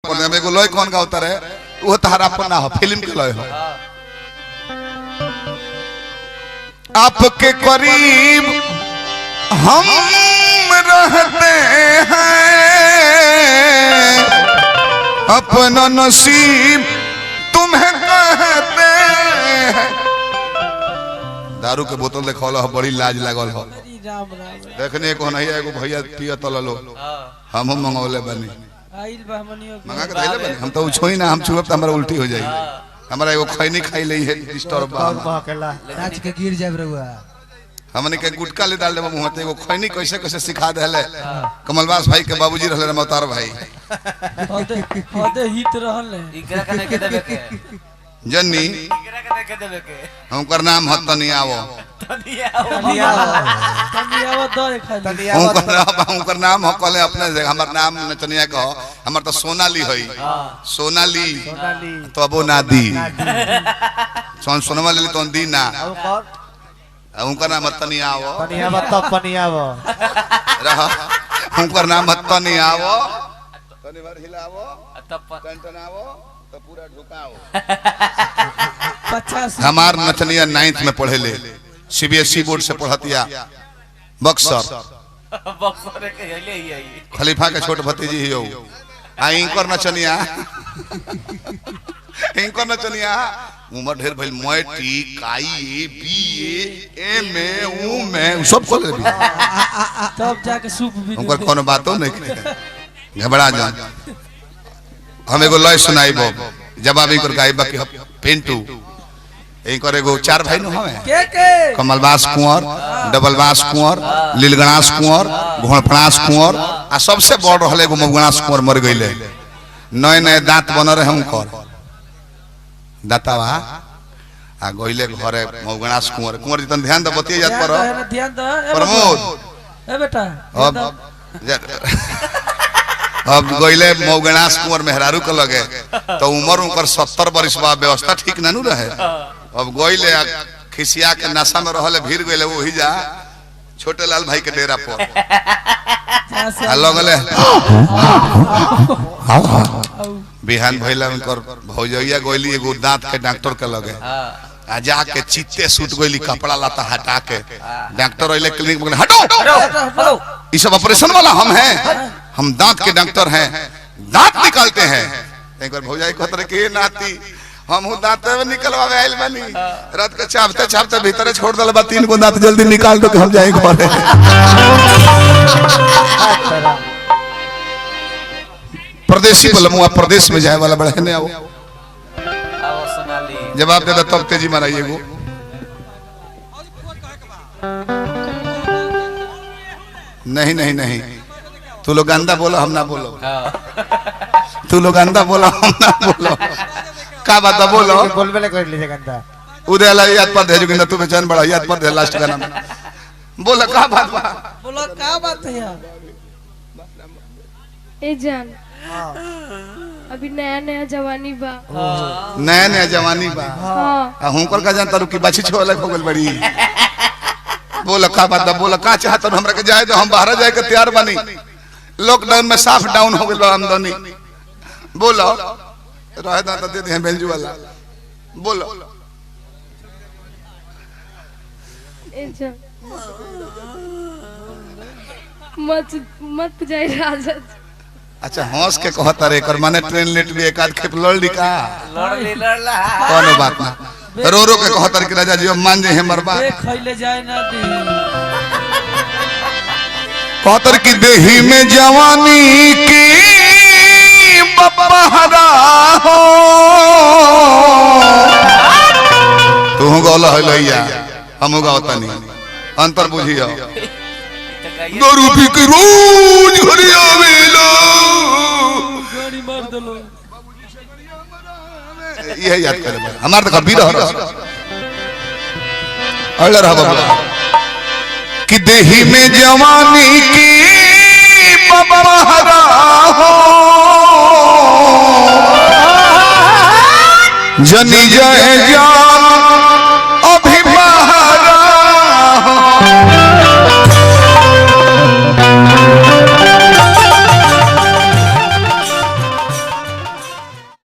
पर एगो लय कौन गावता रहे वो तहरा अपन ना हो, फिल्म के लय हो। आपके करीब हम रहते हैं, अपना नसीब तुम्हें कहते हैं। दारू के बोतल देखल हो, बड़ी लाज लागल हो। देखने को नहीं एगो भैया पिया तललो, हम मंगौले बनी, मंगा के धइले बनी, हम तो छोई ना, हम छुअब त हमरा उल्टी हो जाई। हमरा एगो खैनी खाई लई है डिस्टर्ब बा, नाच के गिर जाब रहुआ। हमने के गुटका ले डाल देबो मुंह ते, एगो खैनी कैसे कैसे सिखा देले। कमलवास भाई के बाबूजी रहले रमतार भाई, ओदे हित रहल इकरा के के देबे के जन्नी, इकरा के के देबे के। हमकर नाम ह तनी आवो, तनी आवो, तनी आवो दे खाली। हमकर नाम ह कहले अपने से, हमर नाम नचनिया कहो, हमर तो सोनाली हई, सोनाली तो अबो ना दी, सोन सोनवा ले तो दी ना। उनकर नाम तनी आवो, तनी आवो तब पनी आवो रह। उनकर नाम तनी आवो, तनी भर हिलावो तब टनटनावो तो पूरा ढुकाओ। 50 हमार नचनिया 9th में पढ़ेले, सीबीएसई बोर्ड से पढ़तिया, बक्सर बक्सर के हले ही आई, खलीफा के छोट भतीजी ही हो। आ इनकर नचनिया, इनकर नचनिया उम्र ढेर भइल, matric I A B A M A उ में सब कर लेबी, तब जाके सूप भी। उनकर कोनो बातो नहीं, घबरा जा। हम एगो लय सुनाइबो, जवाब इनकर गाइब। बाकी पिंटू इनकर एगो चार भाई नु हवे के कमलवास कुंवर, डबलवास कुंवर, लीलगणास कुंवर, घोड़फड़ास कुंवर, आ सबसे बड़ रहले एगो मगुणास कुंवर मर गईले। नए नए दांत बन रहे उनकर दातावा, आ गईले घरे मगुणास कुंवर। कुंवर जितन ध्यान दे बतिया जात पर ध्यान दे प्रमोद ए बेटा। अब गईले मौगणास कुंवर मेहरारू के लगे, तो उम्र उनकर 70 बरिस बा, व्यवस्था ठीक ना नु रहे। अब गईले खिसिया के नशा में रहले, भीड़ गईले वही जा छोटे लाल भाई के डेरा पर आ लगले। बिहान भइला उनकर भौजैया गईली एगो दांत के डॉक्टर के लगे, आ जाके चित्ते सूत गईली, कपड़ा लता हटा के। डॉक्टर अइले क्लिनिक में, हटो ये सब ऑपरेशन वाला हम हैं, हम दांत के डॉक्टर हैं, दांत निकालते हैं। एक बार भौजाई कहत रहे कि नाती हम हूं दांत में निकलवावे आइल बानी, रात के चापते चापते भीतरे छोड़ देले बा, 3 गो दांत जल्दी निकाल दो कि हम जाए घरे। परदेसी बलमुआ प्रदेश में जाए वाला बड़े ने आओ, आओ सोनाली जवाब दे तब तेजी माराई एगो। नहीं नहीं नहीं, तू लोग गंदा बोलो हम ना बोलो, तू लोग गंदा बोलो हम ना बोलो, का बात बोलो बोलबे ले कर लीजिए गंदा। उदय ला याद पर दे जोगिंदा, तू बेचैन बड़ा याद पर दे लास्ट गाना में बोलो का बात बा, बोलो का बात है यार। ए जान अभी नया नया जवानी बा, नया नया जवानी बा। हां हुनकर का जान तारू की बाछी छो अलग हो गेल बड़ी। बोलो का बात, बोलो का चाहत हमरा के जाए दो, हम बाहर जाए के तैयार बानी, लॉकडाउन में साफ डाउन हो गेल आमदनी। बोलो रहे दा तो दे दे बेंजू वाला। बोलो मत मत जाए राजा। अच्छा हंस के कहता रे कर माने ट्रेन लेट भी एक आध खेप लड़ ली का, लड़ ली लड़ला कोनो बात ना। रो रो के कहता रे कि राजा जी हम मान जे हमर बात खइले जाए ना दी। कहतर की देही में जवानी की बपहरा हो, तू गौल हलैया हम गावतनी अंतर बुझियो। दारू पी के रोज घरे आवेलो, गाड़ी मार देलो, ये याद करे हमार तो कभी रह अल्लाह रह बाबा कि देही में जवानी की बपहरा हो, जनी जाए जान अभी बहरा हो।